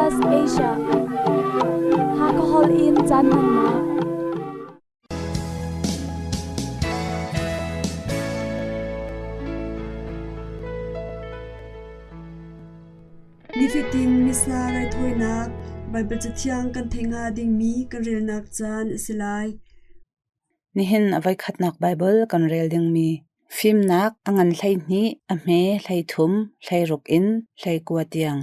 SBS Asia Hakahol in caan hmannak. Nifatin Missa raithawinak Baibal Cathiang kan theih hnga dingmi kan relnak caan a si lai. Nihin a voikhatnak Baibal kan rel dingmi fimnak a ngan 12, a hme 13, 16 in 19 tiang.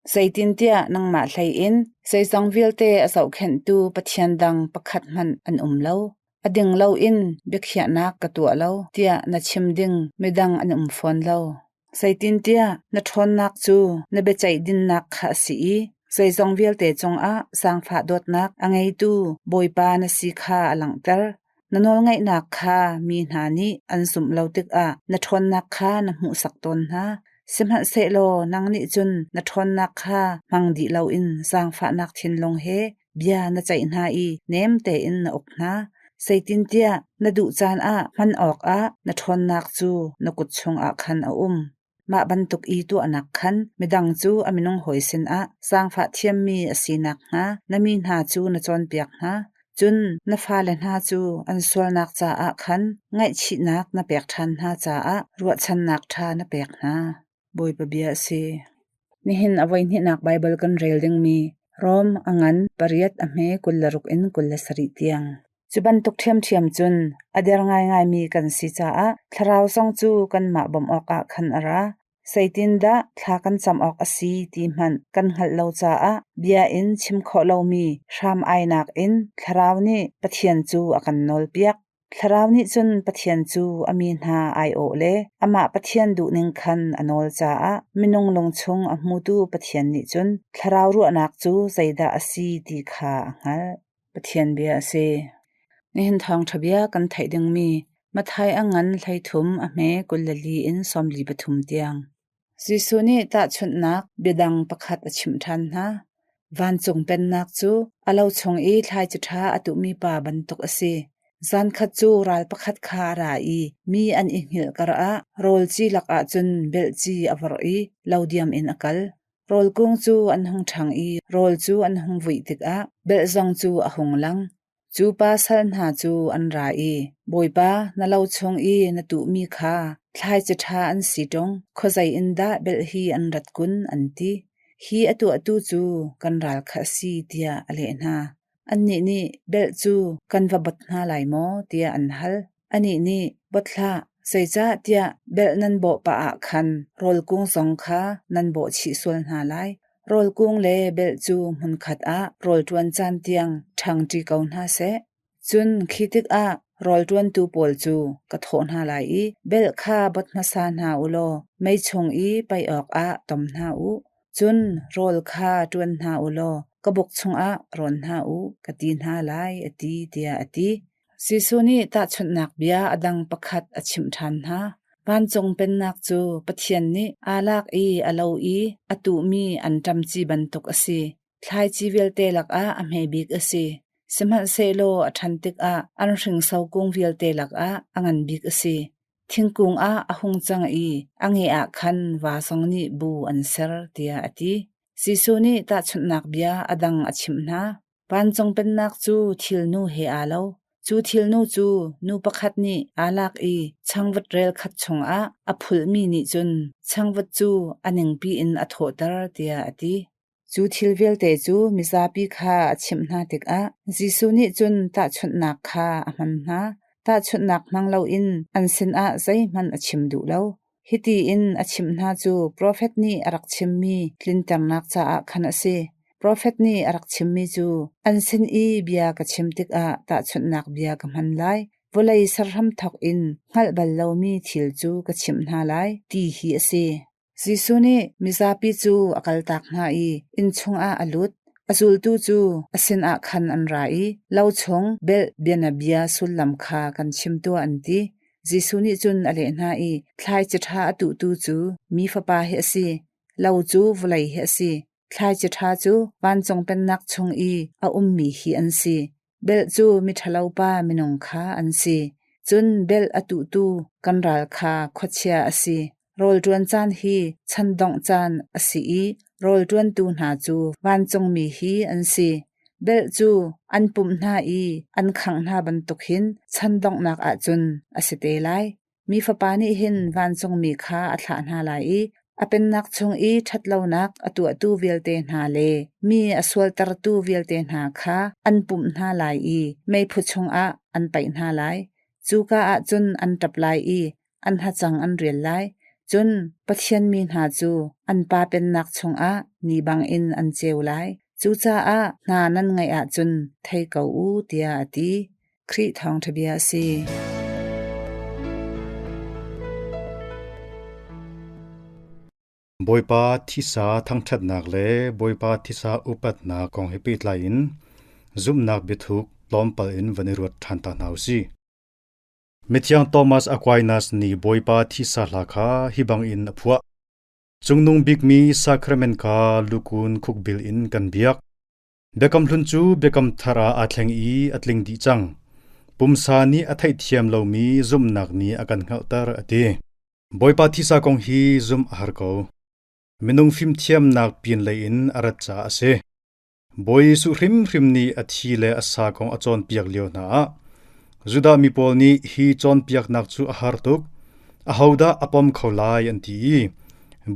Zeitintiah nangmah hlei in zeizong vialte a zohkhenhtu Pathian dang pakhat hmanh an um lo. A ding loin biakhiahnak ka tuah lo tiah na chim ding midang an um fawn lo. Zeitintiah na ṭhawnnak cu na biaceih dinnak kha a si i zeizong vialte cungah zaangfah dawtnak a ngeitu Bawipa na si kha a langhter. Na nawlngaihnak kha mi hna nih an zumh lo tikah na ṭhawnnak kha na hmuhsak tawn hna. Sihmanhsehlaw nang nih cun na ṭhawnnak kha hmang dih loin zaangfahnak thinlung he bia na ceih hna i nem tein na uk hna. Zeitintiah na duh caan ah hman awkah na ṭhawnnak cu na kut chungah khan a um. Mah bantuk i tuahnak khan midang cu a minung hawi sinah zaangfah thiammi a si nakhnga na mi hna cu na cawnpiak hna. Cun na fale hna cu an sualnak caah khan ngaihchihnak na pek ṭhan hna caah ruahchannak ṭha na pek hna. Bawipa bia a si. Nihin a voihnihnak Baibal kan rel dingmi Rom a ngan pariat a hme 26 in 27 tiang. Cu bantuk ṭhiamṭhiam cun a der ngaingaimi kan si caah thlarau zong cu kanmah bawmh awkah khan a ra. Zeitindah thla kan cam awk a si ti hmanh kan hngalh lo caah bia in chim khawh lomi hram ainak in thlarau nih Pathian cu a kan nawlpiak. Thlarau nih cun Pathian cu a mi hna aiawh le amah Pathian duhning khan a nawl caah minung lungchung a hmutu Pathian nih cun thlarau ruahnak cu zeidah a si ti kha a hngalh. Pathian bia a si. Nihin thawngṭha bia kan theih dingmi Matthai a ngan 13 a hme 24 in 43 tiang. Jesuh nih tahchunhnak biadang pakhat a chimh ṭhan hna. Vancung Pennak cu a lo chung i thlaici ṭha a tuhmi pa bantuk a si. Zankhat cu ral pakhat kha a ra i mi an i hngilh karah rawl ci lakah cun belh ci a vorh i lo diam in a kal. Rawl kung cu an hung ṭhang i rawl cu an hung vuih tikah belh zong cu a hung lang. Cu pa sal hna cu an ra i, Bawipa, na lo chung i na tuhmi kha thlaici ṭha an si ṭung, khuazei in dah belh hi an rat kun, an ti. Hi a tuahtu cu kan ral kha a si, tiah a leh hna. Annih nih, Belh cu kan va bot hna lai maw? tiah an hal. Anih nih, Bot hlah, zeicahtiah belh nan bawh pah ah khan rawl kung zong kha nan bawh chih sual hna lai. Rawl kung le belh cu hmunkhat ah rawl ṭuan caan tiang ṭhangṭi ko hna seh. Cun khi tikah rawl ṭuantu pawl cu ka thawh hna lai i belh kha bot hmasa hna u law mei chung i paih awkah tom hna u. Cun rawl kha ṭuan hna u law ka buk chungah rawn hna u, ka ti hna lai, a ti, tiah a ti. Jesuh nih tahchunhnak bia a dang pakhat a chimh ṭhan hna. Vancung Pennak cu Pathian nih aa lak i a lo i a tuhmi anṭam ci bantuk a si. Thlaici vialte lakah a hme bik a si. Sihmanhsehlaw a ṭhan tikah an hringso kung vialte lakah a ngan bik a si. Thingkung ah a hung cang i a nge ah khan va zong nih bu an ser, tiah a ti. Jesuh nih tahchunhnak bia a dang a chimh hna. Vancung Pennak cu thilnu he aa lo. Cu thilnu cu nu pakhat nih aa lak i changvut rel khat chungah a phulhmi nih cun changvut cu a ningpi in a thawhter, tiah a ti. Cu thil vialte cu mizapi kha a chimh hna tikah Jesuh nih cun tahchunhnak kha a hman hna. Tahchunhnak hmang loin an sinah zeihmanh a chim duh lo. Hiti in a chimh hna cu profet nih a rak chimmi tlinternak caah khan a si. Profet nih a rak chimmi cu, An sin i bia ka chim tikah tahchunhnak bia ka hman lai. Vawlei ser hramthawk in hngalh bal lomi thil cu ka chimh hna lai, ti hi a si. Jesuh nih mizapi cu a kaltak hna i inn chungah a lut. A zultu cu a sinah khan an ra i lo chung belh bianabia sullam kha kan chim tuah an ti. Jesuh nih cun a leh hna i, Thlaici ṭha a tuhtu cu mi Fapa hi a si, lo cu vawlei hi a si. Thlaici ṭha cu vancung pennak chung i a ummi hi an si. Belh cu miṭhalopa minung kha an si. Cun belh a tuhtu kan ral kha khuachia a si. Rawl ṭuan caan hi chan dongh caan a si i Rawl ṭuantu hna cu vancungmi hi an si. Belh cu an pumh hna i an khangh hna bantuk hin chan donghnak ah cun a si te lai. Mi Fapa nih hin vancungmi kha a thlah hna lai i a pennak chung i ṭhatlonak a tuahtu vialte hna le mi a sualtertu vialte hna kha an pumh hna lai i meiphu chungah an paih hna lai. Cuka ah cun an ṭap lai i an hacang an rial lai. Cun Pathian mi hna cu an Pa pennak chungah ni bangin an ceu lai. Cucaah hna nan ngaih ahcun thei ko u, tiah a ti. Khrih thawngṭha bia a si. Bawipa thisa thangṭhatnak le Bawipa thisa upatnak kong he pehtlai in zumhnak biathuk tlawmpal in van i ruat ṭhan ta hna u sih. Mithiang Thomas Aquinas nih Bawipa thisa hla kha hi bangin a phuah. Cungnung bikmi sacrament kha lukun khukbil in kan biak. Biakam Hlun cu Biakam Thar ah aa thleng i a tling dih cang. Pumsa nih a theihthiam lomi zumhnak nih a kan hngalhter, a ti. Bawipa thisa kong hi zumh a har ko. Minung fimthiamnak pinlei in a rat caah a si. Bawi Jesuh hrimhrim nih a thi le a sa kong a cawnpiak lio hna ah Judah mi pawl nih hi cawnpiaknak cu a har tuk, ahodah a pom kho lai an ti i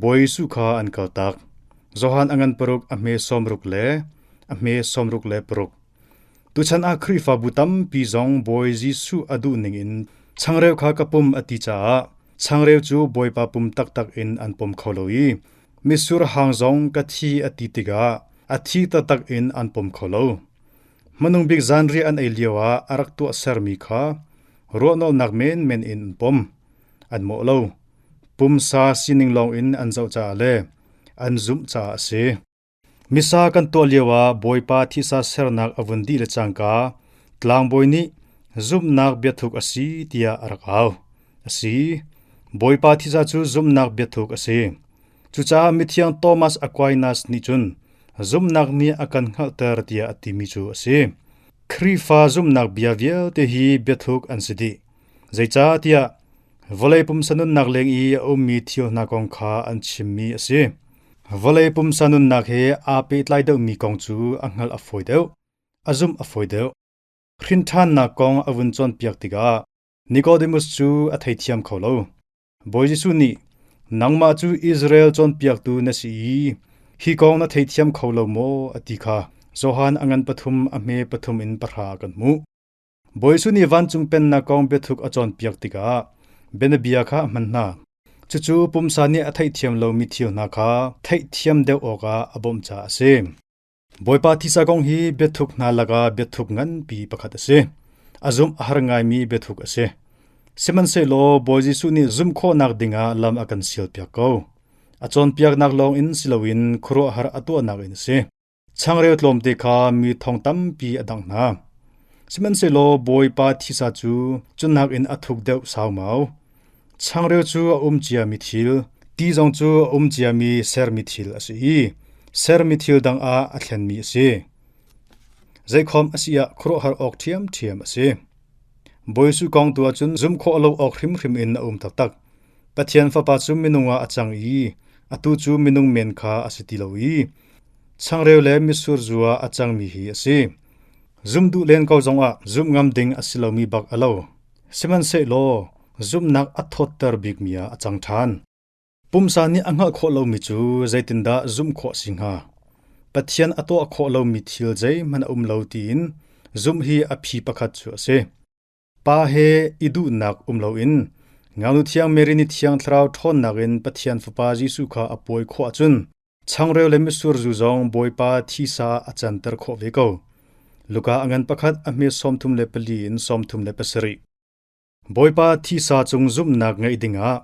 Bawi Jesuh kha an kaltak. Johan a ngan paruk a hme 60 le a hme 66. Tuchan ah Khrihfabu tampi zong Bawi Jesuh a duh ning in changreu kha ka pum a ti caah changreu cu Bawipa pum taktak in an pom kho lo i mitsur hang zong ka thi a ti tikah a thi taktak in an pom kho lo. Hmanung bik zanriah an ei lioah a rak tuahsermi kha ruahnolhnak menmen in an pom. An mawh lo. Pumsa sining lawngin an zoh caah le an zumh caah a si. Missa kan tuah lioah Bawipa thisa sernak a vun dih le cangka tlangbawi nih zumhnak biathuk a si tiah a rak au. A si, Bawipa thisa cu zumhnak biathuk a si. Cucaah mithiang Thomas Aquinas nih cun zumhnak nih a kan hngalhter tiah a timi cu a si. Khrihfa zumhnak bia vialte hi biathuk an si dih. Zeicahtiah Vawlei pumsa nunnak leng i a ummi thil hna kong kha an chimmi a si. Vawlei pumsa nunnak he aa pehtlai deuhmi kong cu a hngalh a fawi deuh, a zumh a fawi deuh. Hrinṭhannak kong a vun cawnpiak tikah Nicodemus cu a theithiam kho lo. Bawi Jesuh nih, Nangmah cu Israel cawnpiaktu na si i hi kong na theithiam kho lo maw? a ti kha Johan a ngan pathum a hme pathum in pahra kan hmuh. Bawi Jesuh nih vancung pennak kong biathuk a cawnpiak tikah bianabia kha a hman hna. Cucu pumsa nih a theihthiam lomi thil hna kha theihthiam deuh awkah a bawmh caah a si. Bawipa thisa kong hi biathuk hna lakah biathuk nganpi pakhat a si. A zumh a har ngaimi biathuk a si. Sihmanhsehlaw Bawi Jesuh nih zumh khawhnak dingah lam a kan sialpiak ko. A cawnpiaknak lawngin si loin khuaruahhar a tuahnak in a si. Changreu tlawmte kha mi thong tampi a dangh hna. Sihmanhsehlaw Bawipa thisa cu cu nakin a thuk deuh saumau. Changreu cu a um ciami thil, ti zong cu a um ciami sermi thil a si i sermi thil dang ah a thlenmi a si. Zeikhom a si ah khuaruahhar awk ṭhiamṭhiam a si. Bawi Jesuh kong tu ahcun zumh khawh lo awk hrimhrim in a um taktak. Pathian Fapa cu minung ah a cang i atu cu minung men kha a si ti lo i changreu le mitsur zu ah a cangmi hi a si. Zumh duh len ko zongah zumh ngam ding a si lomi bak a lo. Sihmanhsehlaw zumhnak a thawtter bikmi ah a cang ṭhan. Pumsa nih a hngalh khawh lomi cu zeitindah zumh khawh a si hnga? Pathian a tuah khawh lomi thil zeihmanh a um lo tiin zumh hi a phi pakhat cu a si. Pa he i duhnak um loin Ngaknu Thiang Mary nih Thiang Thlarau ṭhawnnak in Pathian Fapa Jesuh kha a pawi khawh ahcun changreu le mitsur zu zong Bawipa thisa ah a canter khawh ve ko. Luka a ngan pakhat a hme 34 in 37. Bawipa thisa cung zumhnak ngeih dingah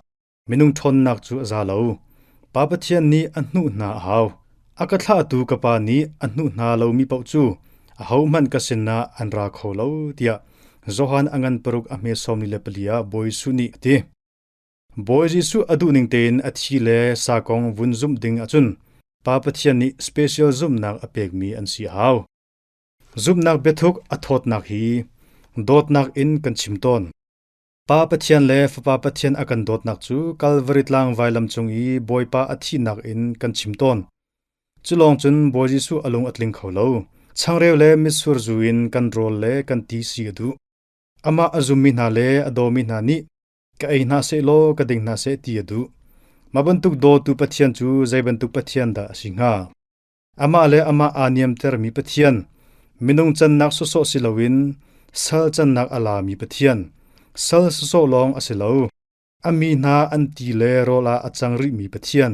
Minung ṭhawnnak cu a za lo. Pa Pathian nih a hnuh hna a hau. A ka thlahtu ka Pa nih a hnuh hna lomi paoh cu ahohmanh ka sinah an ra kho lo, tiah Johan a ngan paruk a hme 44 ah Bawi Jesuh nih a ti. Bawi Jesuh a duhning tein a thi le sa kong vun zumh ding ahcun Pa Pathian nih special zumhnak a pekmi an si a hau. Zumhnak biathuk a thawtnak hi dawtnak in kan chim tawn. Pa Pathian le Fapa Pathian a kan dawtnak cu Kalvari tlang vailam cung i Bawipa a thihnak in kan chim tawn. Cu lawng cun Bawi Jesuh a lung a tling kho lo. Changreu le mitsur zu in kan rawl le kan ti si a duh. Amah a zummi hna le a dawmi hna nih ka ei hna sehlaw ka ding hna seh ti a duh. Mah bantuk dawtu Pathian cu zei bantuk Pathian dah a si hnga? Amah le amah aa niamtermi Pathian, minung cannak sawsawh si loin sal cannak a lami Pathian, sal sawsawh lawng a si lo. A mi hna an ti le rawl ah a cang rihmi Pathian,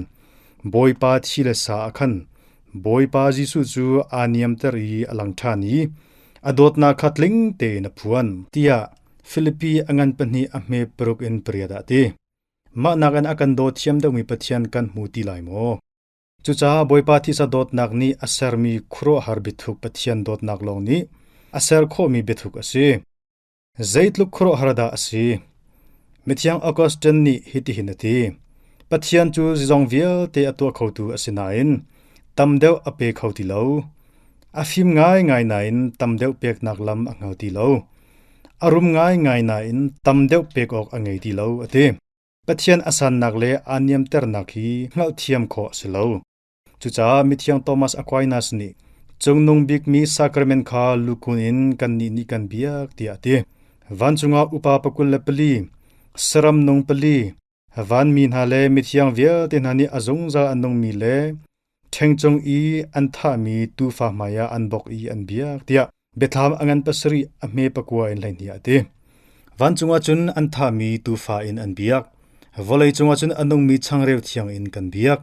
Bawipa thi le sa ah khan Bawipa Jesuh cu aa niamter i a lang ṭhan i a dawtnak kha tling tein a phuan, tiah Filipi a ngan pahnih a hme paruk in pariat ah a ti. Mah nakin a kan daw thiam deuhmi Pathian kan hmu ti lai maw? Cucaah Bawipa thisa dawtnak nih a sermi khuaruahhar biathuk Pathian dawtnak lawng nih a ser khawhmi biathuk a si. Zeitluk khuaruahhar dah a si! Mithiang Augustine nih hitihin a ti: Pathian cu zeizong vialte a tuah khotu a si nain tam deuh a pe kho ti lo. A fim ngaingai nain tam deuh peknak lam a hngal ti lo. A rum ngaingai nain tam deuh pek awk a ngei ti lo, a ti. Pathian a sannak le aa niamternak hi hngalhthiam khawh a si lo. Cucaah mithiang Thomas Aquinas nih cungnung bikmi sacrament kha lukun in kannih nih kan biak tiah a ti. Vancung ah upa 24, saram nung pali, vanmi hna le mithiang vialte hna nih a zungzal a nungmi le Ṭhengcung i an thahmi tuufa hmaiah an bok i an biak, tiah Biathlam a ngan pasarih a hme pakua in 12 ah a ti. Vancung ah cun an thahmi tuufa in an biak. Vawlei cungah cun a nungmi changreu thiang in kan biak.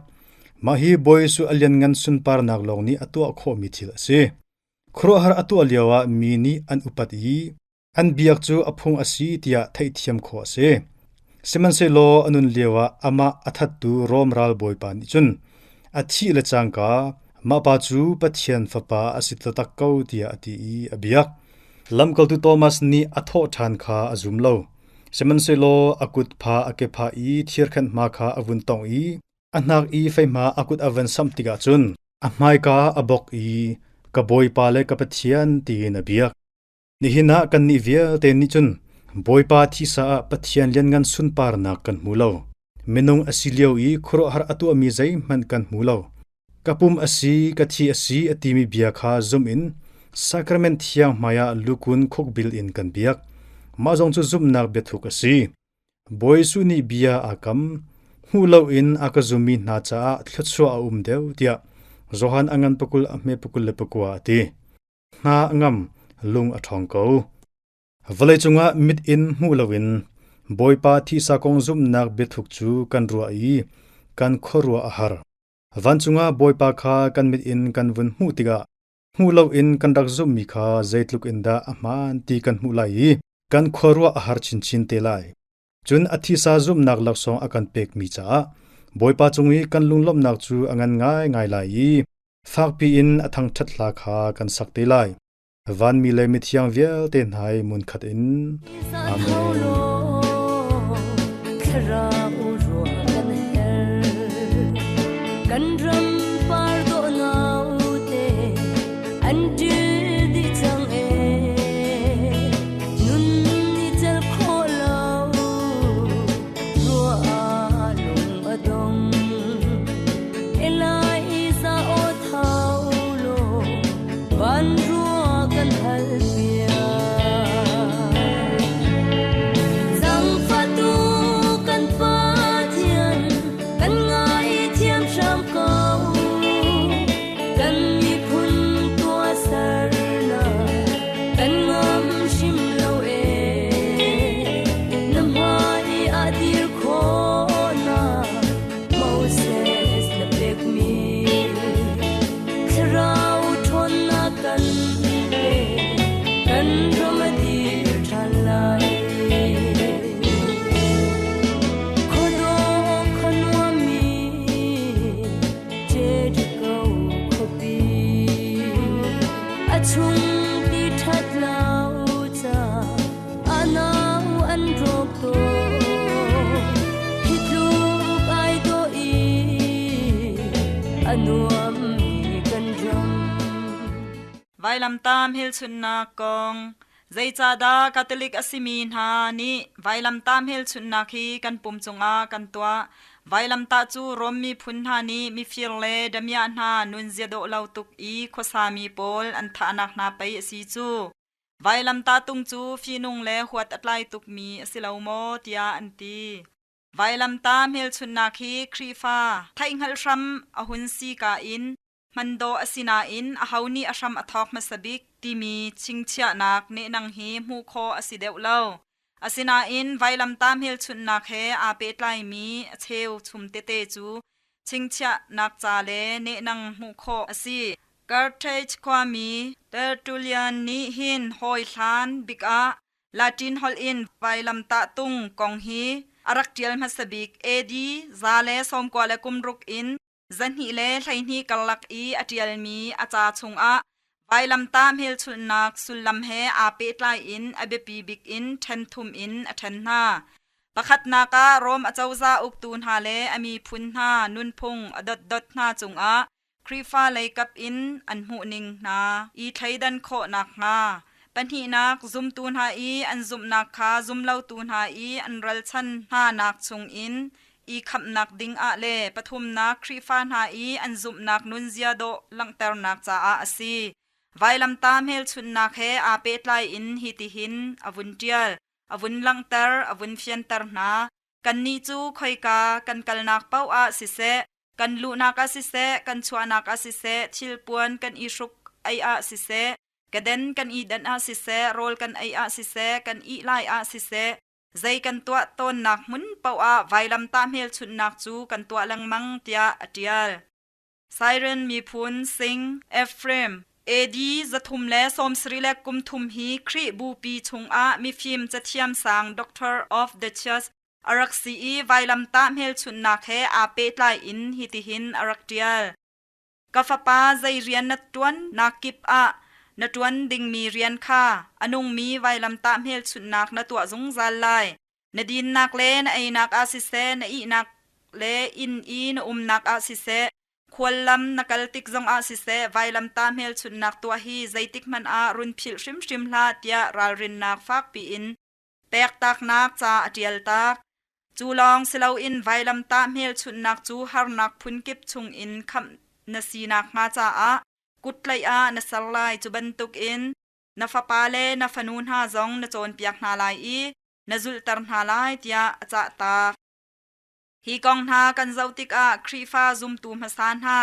Mah hi Bawi Jesuh a lianngan sunparnak lawng nih a tuah khawhmi thil a si. Khuaruahhar a tuah lioah mi nih an upat i An biak cu a phung a si tiah theihthiam khawh a si. Sihmanhsehlaw a nun lioah amah a thattu Rom ralbawipa nih cun a thih le cangka mah pa cu Pathian Fapa a si taktak ko tiah a ti i a biak. Lamkaltu Thomas nih a thawh ṭhan kha a zum lo. Sihmanhsehlaw a kutpha a kepha i thirkhenh hma kha a vun tongh i a hnak i feihma a kut a van samh tikah cun a hmaika a bok i ka Bawipa le ka Pathian tiin a biak. Nihin ah kannih vialte nih cun Bawipa thisa ah Pathian lianngan sunparnak kan hmu lo. Minung a si lio i khuaruahhar a tuahmi zeihmanh kan hmu lo. Ka pum a si, ka thi a si a timi bia kha zum in sacrament thiang hmaiah lukun khukbil in kan biak. Mah zong cu zumhnak biathuk a si. Bawi Jesuh nih bia aa kam. Hmuh loin a ka zummi hna caah thluachuah a um deuh tiah Johan a ngan pakul a hme 29 a ti. Hna a ngam, lung a ṭhawng ko. Vawleicung ah mit in hmuh loin Bawipa thisa kong zumhnak biathuk cu kan ruah i kan khuaruah a har. Vancung ah Bawipa kha kan mit in kan vun hmuh tikah hmuh loin kan rak zumhmi kha zeitluk in dah a hmaan ti kan hmuh lai i kan khuaruah a har chinchin te lai. Cun a thisa zumhnak laksawng a kan pekmi caah Bawipa cung i kan lunglawmhnak cu a ngan ngaingai lai i Fakpi in a thangṭhat hla kha kan sak te lai. Vanmi le mithiang vialte hna i hmunkhat in. Amen. Kan ram par dawh naute an ṭil dih cang ee nun ni cel khawh lo ruah lung a dong Eliza aw thau law van rua kan hal piak Zangfatu kan Pathian kan ngaithiam hram ko kan miphun tuahsernak kan ngam hrim lo ee na hmai ah dir khawhnak Moses na pekmi thlarau ṭhawnnak kan pe kan ram a dir ṭhan lai Khuadawh khuanuammi Jericho khuapi a chung ti ṭhat lo ca a nau an rawk tawn hi tluk ai dawh i a nuammi kan ram. Vailamtam hmelchunhnak kong Zeicahdah Catholic a simi hna nih vailamtah hmelchunhnak hi kan pum cungah kan tuah? Vailamtah cu Rom miphun hna nih mifir le damiah hna nunzia dawh lo tuk i khuasami pawl an thahnak hna pei a si cu. Vailamtah tung cu fihnung le huat a tlai tukmi a si lo maw tiah an ti. Vailamtah hmelchunhnak hi Khrihfa theihhngalh hram a hun si ka in hman dawh a si nain aho nih a hram a thawk hmasa bik timi chingchiahnak nehnang hi hmuh khawh a si deuh lo. Asinain vailamtah hmelchunhnak he aa pehtlaimi a cheu chum tete cu chingchiahnak ca le nehnang hmuh khawh a si. Carthage khuami Tertullian nih hin hawi hlan bik ah Latin holh in vailamtah tung kong hi a rak ṭial hmasa bik AD 196 in 212 karlak i a ṭialmi a ca chungah vailamtah hmelchunhnak sullam he aa pehtlai in a biapi bik in ṭhen thum in a ṭhen hna. Pakhatnak ah Rom acozah uktu hna le a miphun hna nunphung a dotdot hna cungah Khrihfa leikap in an hmuhning hna i thleidan khawh nakhnga. Pahnihnak, zumtu hna i an zumhnak kha zumlotu hna i an ralchan hnanak chungin i khamhnak ding ah le pathumnak Khrihfa hna i an zumhnak nunzia dawh langhternak caah a si. Vailamtah hmelchunhnak he aa pehtlai in hitihin a vun ṭial, a vun langhter, a vun fianter hna. Kannih cu khoika kan kalnak paoh ah siseh, kan luhnak ah siseh, kan chuahnak ah siseh, thilpuan kan i hruk ei ah siseh, keden kan i denh ah siseh, rawl kan ei ah siseh, kan ih lai ah siseh, zei kan tuah tawnnak hmun paoh ah vailamtah hmelchunhnak cu kan tuah lengmang tiah a ṭial. Siren miphun Sing Ephraim AD 373 hi Khrih bupi chungah mifim cathiam sang Doctor of the Church a rak si i vailamtah hmelchunhnak he aa pehtlai in hitihin a rak ṭial. Ka fapa zei rian na ṭuan nak kip ah na ṭuan dingmi rian kha a nungmi vailamtah hmelchunhnak na tuah zungzal lai. Na dinnak le na einak ah siseh, na ihnak le inn i na umnak ah siseh, khuallam na kal tik zongah siseh, vailamtah hmelchunhnak tuah hi zeitik hmanh ah run philh hrimhrim hlah tiah ralrinnak fakpi in pektaknak ca a ṭial tak. Cu lawng si loin vailamtah hmelchunhnak cu harnak phunkip chungin khamh na si nakhnga caah kuttlaih ah na ser lai. Cu bantukin na fapa le na fanu hna zong na cawnpiak hna lai i na zulhter hna lai tiah a cahtak. Hi kong hna kan zoh tikah Khrihfa zumtu hmasa hna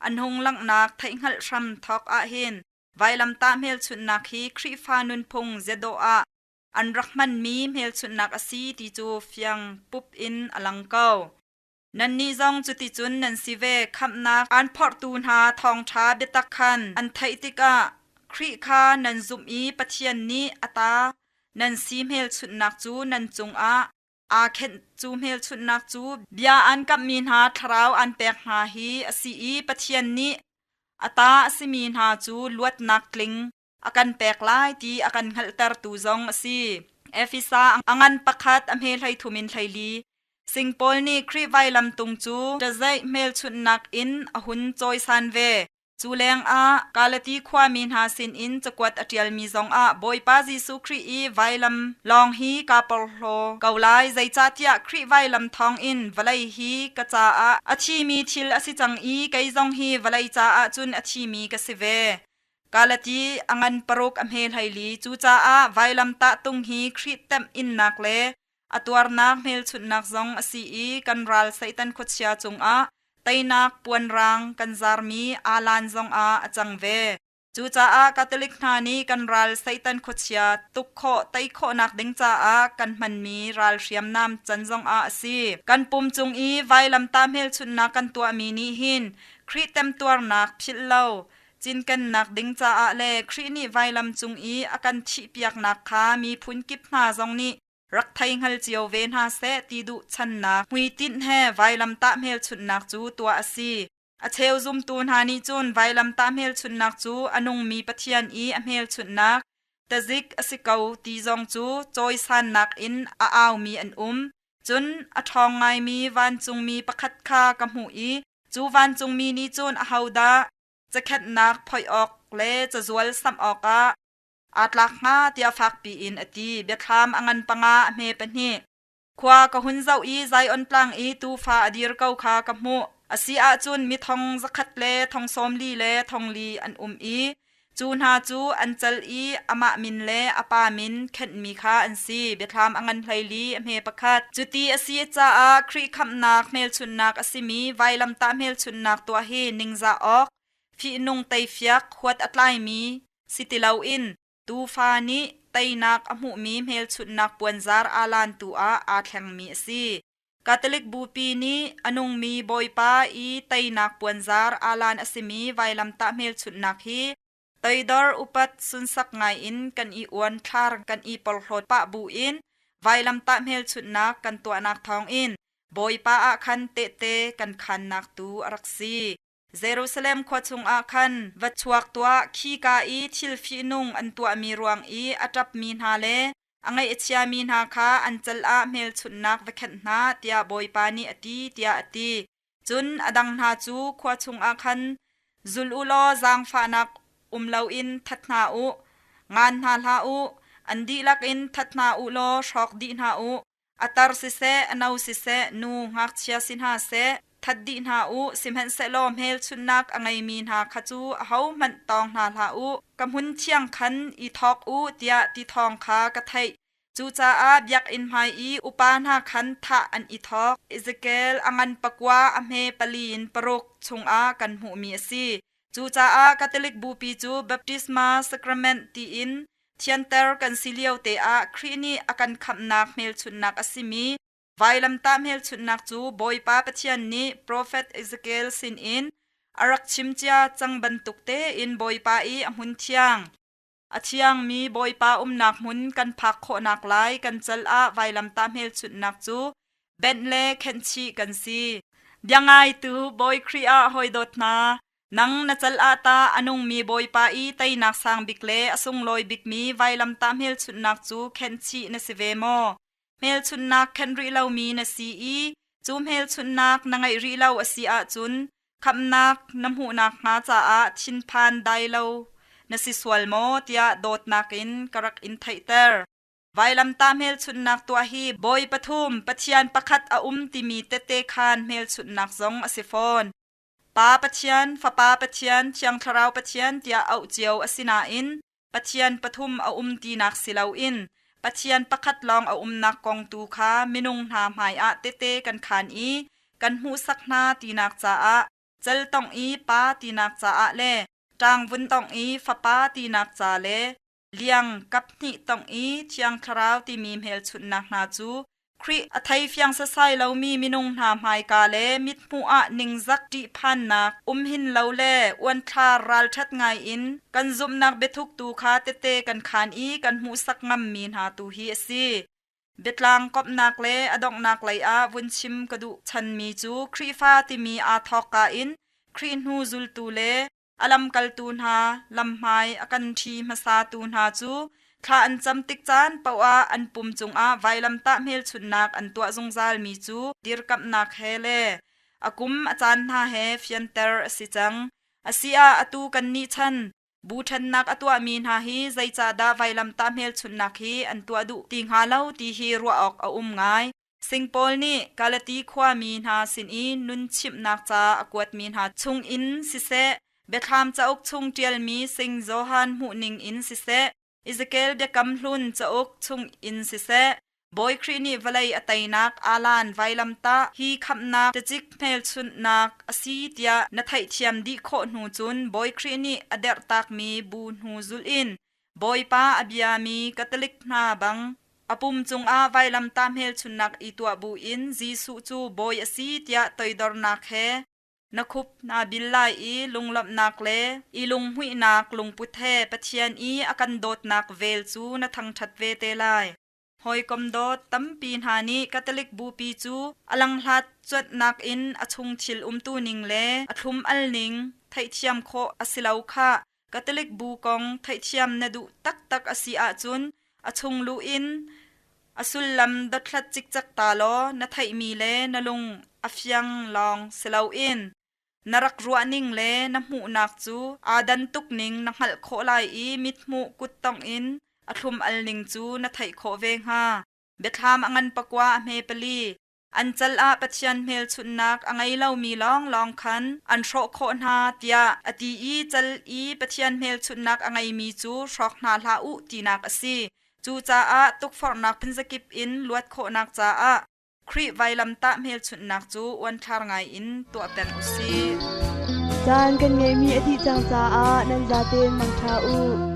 an hung langhnak theihhngalh hram thawk ahhin vailamtah hmelchunhnak hi Khrihfa nunphung ziadawh ah an rak hmanmi hmelchunhnak a si ti cu fiang pup in a lang ko. Nannih zong cuticun nan si ve. Khamhnak aan phorhtu hna thawngṭha biatak khan an theih tikah Khrih kha nan zumh i Pathian nih a ta nan si hmelchunhnak cu nan cungah aa khenh. Cu hmelchunhnak cu bia aan kamhmi hna thlarau aan pek hna hi a si i Pathian nih a ta a simi hna cu luatnak tling a kan pek lai ti a kan hngalhtertu zong a si. Efesa a ngan pakhat a hme 13 in 14. Sing Paul nih Khrih vailam tung cu ṭazeih hmelchunhnak in a hun cawisan ve. Cu lengah Galati khuami hna sinin cakuat a ṭialmi zongah Bawipa Jesuh Khrih i vailam lawng hi kaa porhlaw ko lai, zeicahtiah Khrih vailam thawngin vawlei hi ka caah a thimi thil a si cang i kei zong hi vawlei caah cun a thimi ka si ve. Galati a ngan paruk a hme 14. Cucaah vailamtah tung hi Khrih temh innak le a tuarnak hmelchunhnak zong a si i kan ral Satan khuachia cungah teinak puanrang kan zarmi aalan zongah a cang ve. Cucaah Catholic hna nih kan ral Satan khuachia tuk khawh tei khawhnak ding caah kan hmanmi ral hriamnam can zongah a si. Kan pum cung i vailamtah hmelchunhnak kan tuahmi nih hin Khrih temtuarnak philh lo cinkennak ding caah le Khrih nih vailam cung i a kan thihpiaknak kha miphun kip hna zong nih rak thei hngal cio ve hna seh ti duh channak hmuitinh he vailamtah hmelchunhnak cu tuah a si. A cheu zumtu hna nih cun vailamtah hmelchunhnak cu a nungmi Pathian i a hmelchunhnak tazik a si ko ti zong cu cawisannak in a aumi an um. Cun a ṭhawng ngaimi vancungmi pakhat kha ka hmuh i cu vancungmi nih cun ahodah cakhenhnak phoih awk le cazual samh awkah aa tlak hnga tiah fakpi in a ti. Biathlam a ngan panga a hme pahnih. Khua ka hun zoh i Zion tlang i tuufa a dir ko kha ka hmuh. A si ahcun mi thong zakhat le thong sawm li le thong li an um i cu hna cu an cal i amah min le a pa min khenhmi kha an si. Biathlam a ngan 14 a hme pakhat. Cuti a si caah Khrih khamhnak hmelchunhnak a simi vailamtah hmelchunhnak tuah hi ningzah awk, fihnung teifiak huat a tlaimi si ti loin Tuufa nih teinak a hmuhmi hmelchunhnak puanzar aa tu ah aa thlengmi a si. Catholic Bupi nih a nungmi Bawipa i teinak puanzar aalan a simi vailamtah hmelchunhnak hi toidor upat sunsak ngaiin kan i uanthlar kan i porhlawt pah buin vailamtah hmelchunhnak kan tuahnak thawngin Bawipa ah khan tehte kan khannak tu a rak si. Jerusalem khua chungah khan va chuak tuah, khika i thil fihnung an tuahmi ruang i a ṭapmi hna le a ngaih a chiami hna kha an cal ah hmelchunhnak va khenh hna, tiah Bawipa nih a ti, tiah a ti. Cun a dang hna cu khua chungah khan zul u law zaangfahnak um loin that hna u, ngan hna hlah u, an dihlak in that hna u law hrawk dih hna u. A tar siseh, a no siseh, nu ngakchia si hna seh, that dih hna u, sihmanhsehlaw hmelchunhnak a ngeimi hna kha cu ahohmanh tawng hna hlah u. Ka hmun thiang khan i thawk u, tiah ti thawng kha ka theih. Cucaah biakinn hmai i upa hna khan thah an i thawk. Ezekiel a ngan pakua a hme pali in paruk chungah kan hmuhmi a si. Cucaah Catholic Bupi cu Baptisma Sacrament tiin Thianter kan si lio te ah Khrih nih a kan khamhnak hmelchunhnak a simi vailamtah hmelchunhnak cu Bawipa Pathian nih profet Ezekiel sinin a rak chimcia cang bantuk tein Bawipa i a hmun thiang, a thiangmi Bawipa umnak hmun kan phak khawhnak lai kan cal ah vailamtah hmelchunhnak cu benh le khenhchih kan si. Biangaitu Bawi Khrih ah hawidawt hna, Nang na cal ah tah a nungmi Bawipa i teinak sang bik le a sunglawi bikmi vailamtah hmelchunhnak cu khenhchih na si ve maw? Hmelchunhnak khenh rih lomi na si i cu hmelchunhnak na ngeih rih lo a si ahcun khamhnak na hmuhnak hnga caah thinphan dai lo na si sual maw tiah dawtnak in ka rak in theihter. Vailamtah hmelchunhnak tuah hi Bawi pathum Pathian pakhat a um timi tette khaan hmelchunhnak zong a si fawn. Pa Pathian, Fapa Pathian, Thiang Thlarau Pathian tiah auh cio a si nain Pathian pathum a um tinak si loin Pathian pakhat lawng a umnak kong tu kha minung hna hmaiah tehte kan khaan i kan hmuhsak hna tinak caah cal tongh i Pa tinak caah le ṭang vun tongh i Fapa tinak ca le liang kaphnih tongh i Thiang Thlarau timi hmelchunhnak hna cu Khrih a thei fiang sasai lomi minung hna hmaika le mithmuh ah ningzak ṭihphannak um hin lo le uanthlar ralṭhat ngai in kan zumhnak biathuk tu kha tette kan khaan i kan hmuhsak ngammi hna tu hi a si. Biatlang komhnak le a donghnak lei ah vun chim ka duh chanmi cu Khrihfa timi aa thawkka in Khrih hnu zultu le A lamkaltu hna lamhmai a kan ṭhi hmasatu hna cu thla an cam tik caan paoh ah an pum cungah vailamtah hmelchunhnak an tuah zungzalmi cu dirkamhnak he le a kum a caan hna he fianter a si cang. A si ah atu kannih chan bu ṭhennak a tuahmi hna hi zeicahdah vailamtah hmelchunhnak hi an tuah duh ti hnga lo ti hi ruah awk a um ngai. Singpaul nih Galati khuami hna sin i nun chimhnak ca a kuatmi hna chungin siseh, Biathlam cauk chung ṭialmi Sing Johan hmuhning in siseh, Ezekiel Biakam Hlun cauk chungin siseh, Bawi Khrih nih vawlei a teinak aalan vailamtah hi khamhnak ṭacik hmelchunhnak a si tiah na theihthiam dih khawh hnu cun Bawi Khrih nih a derhtakmi bu hnu zulh in Bawipa a biami Catholic hna bang A pum cungah vailamtah hmelchunhnak i tuah buin Jesuh cu Bawi a si tiah toidornak he na khup naa bil lai i lunglawmhnak le i lunghmuihnak lungput he Pathian i a kan dawtnak vel cu na thangṭhat ve te lai. Hawikom dawt tampi hna nih Catholic Bupi cu a langhlat cuanhnak in a chung thil umtu ning le a thlum al ning theihthiam khawh a si lo khah. Catholic bu kong theihthiam na duh taktak a si ahcun a chung luh in a sullam dothlat cikcek ta law na theihmi le na lung a fiang lawng si loin na rak ruahning le na hmuhnak cu aa dan tuk ning na hngalh khawh lai i mithmuh kuttongh in a thlum al ning cu na theih khawh ve hnga. Biathlam a ngan pakua a hme pali. An cal ah Pathian hmelchunhnak a ngei lomi lawnglawng khan an hrawh khawh hna tiah a ti i cal i Pathian hmelchunhnak a ngeimi cu hrawk hna hlah u tinak a si. Cucaah tukforhnak phunzakip in luat khawhnak caah Khrih vailamtah hmelchunhnak cu uanthlar ngaiin tuah peng u sih. Caan kan ngeihmi a dih cang caah nan zaten mangṭha u.